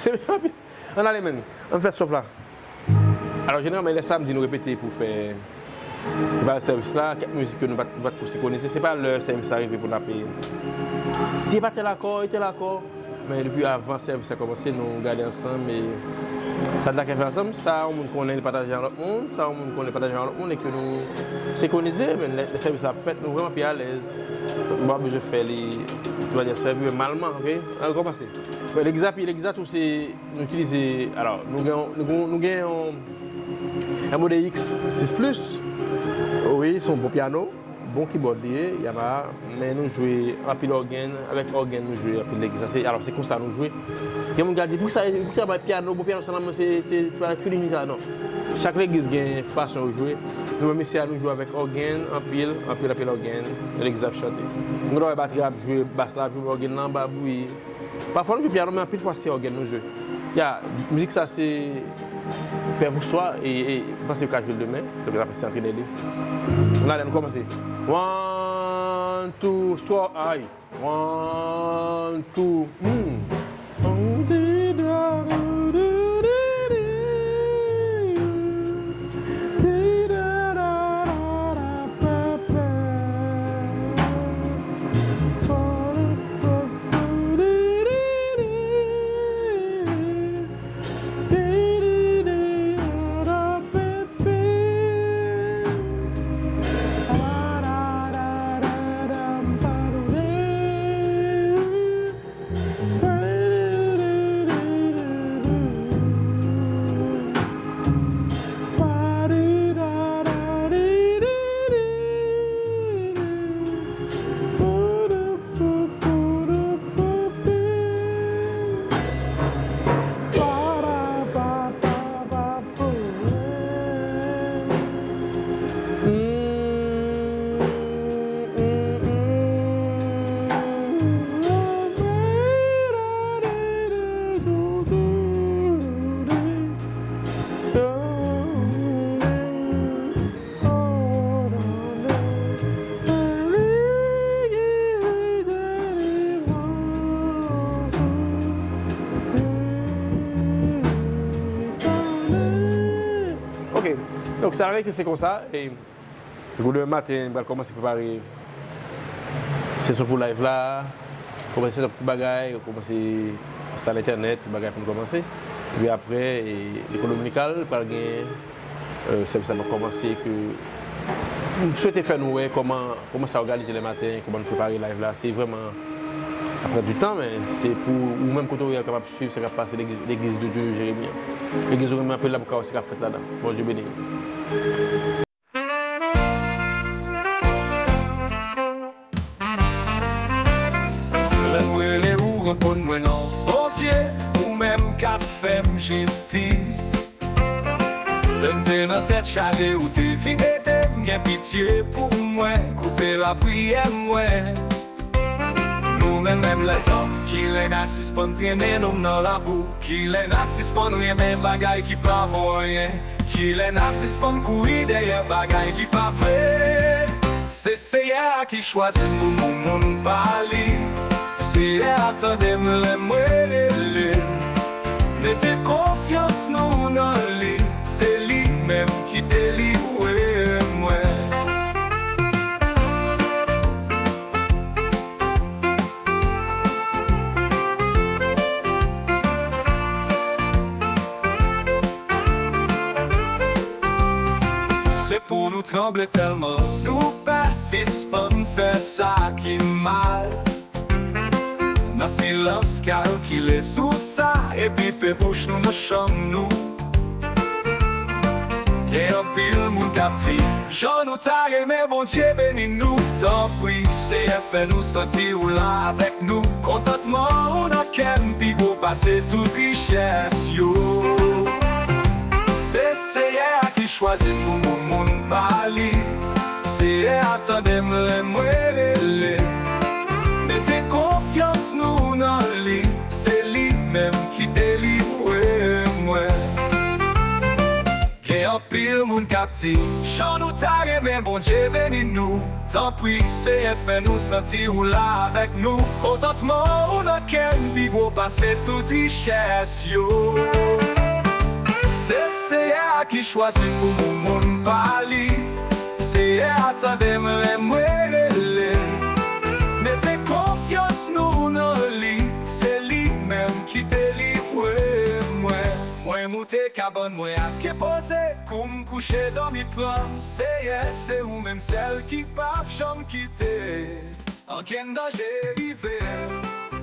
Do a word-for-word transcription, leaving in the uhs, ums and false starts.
Se anpil. Ann ale, menn. Ann fè sof la. Alò, jeneralman, lè samdi, nou repete pou fè, pou fè sèvis la, kèk mizik ke nou pa t, nou pa t ko senkwonize. Se pa lè sèvis la rive pou n ap, e, di e pa tèl akò, e tèl akò. Men depi avan sèvis la kòmanse, nou gade ansanm, e sa n ta ka fè ansanm, sa yon moun konnen, li pataje a lòt moun, sa yon moun konnen, pataje a lòt moun, e ke nou senkwonize, men lè, lè sèvis la ap fèt, nou vrèman pi alèz. Nou pa bezwen fè li, nou va di, sèvi malman, oke? Ann kòmanse. Bon, legliz, legliz la tou se, nou itilize, alò, nou gen, nou gen, nou gen yon, yon modèl X sis plis. Wi, se yon bon pyano, bon keyboard li ye, Yamaha, men nou jwe anpil ògèn, avèk ògèn nou jwe anpil legliz la. Se, alò, se konsa nou jwe. Gen moun ki di, "Poukisa, poukisa bay pyano, bon pyano sa nan men, se, se pa feeling sa, non." Chak legliz gen fason yo jwe. Nou menm isi a, nou jwe avèk ògèn, anpil, anpil, anpil ògèn, legliz ap chante. Nou wè batri ap jwe, bas la ap jwe, ògèn nan anba bouyi. Pafwa nou jwe pyano, men anpil fwa se ògèn nou jwe. Ya, mizik sa se Pè Vouswa, e, e, m panse yo ka jwe l demen, donk n ap eseye antrene li. Ann ale, nou kòmanse. One, two, stro-, ay. One, two, hmm. Ok. Donk, sa vle di se konsa. E, tankou demen maten, m pral kòmanse prepare sesyon pou live la. Kòmanse set up tout bagay, kòmanse enstale entènèt, tout bagay pou n kòmanse. Epi apre, e, lekòl dominikal, pral gen e, sèvis la pap kòmanse, ke m swete fè nou wè kòman, kòman sa òganize lè maten, kòman nou prepare live la. Se vrèman, sa pran du tan, men se pou ou menm kote w ye a kapab swiv sa k ap pase legliz, legliz de Dieu de Jérémie an. Legliz Jeremi an, anpil la pou ka wè sa k ap fèt ladan. Bondye beni nou. Lè m rele ou, reponn mwen non. Bondye, ou menm k ap fè m jistis. Lè m te nan tèt chaje, ou te vin ede m, gen pitye pou mwen, koute lapriyè mwen. Nou menm, menm lèzòm, kilè n a sispann trennen nou nan labou? Kilè n a sispann renmen bagay ki pa vo anyen? Kilè n a sispann kouri dèyè bagay ki pa vre? Se Seyè a ki chwazi m pou m moun pa li. Seyè a tande m lè mwen rele. Mete konfyans nou nan li. Se li menm ki delivre mwen. Se pou nou tranble tèlman nou pa sispann fè sa ki mal. Nan silans, kalkile sou sa, epi pe bouch nou nan chanm nou. Gen anpil moun k ap di, jan nou ta renmen Bondye beni nou. Tanpri, Seyè, fè nou santi ou la avèk nou. Kontantman ou nan kè m pi gwo pase tout richès yo. Se Seyè a ki chwazi m pou m moun pa li. Seyè a tande m lè mwen rele. Mete konfyans nou nan li. Se li menm ki delivre mwen. Gen Anpil moun k ap di, jan nou ta renmen Bondye beni nou. Tanpri, Seyè, fè nou santi ou la avèk nou. Kontantman ou nan kè n pi gwo pase tout richès yo. Se Seyè a ki chwazi m pou m moun pa li. Seyè a tande m lè mwen rele. Mete konfyans nou nan li. Se li menm ki delivre mwen. Mwen moute kabann mwen ak kè poze. Kou m kouche dòmi pran m. Seyè, se ou menm sèl ki p ap janm kite. Ankenn danje rive m.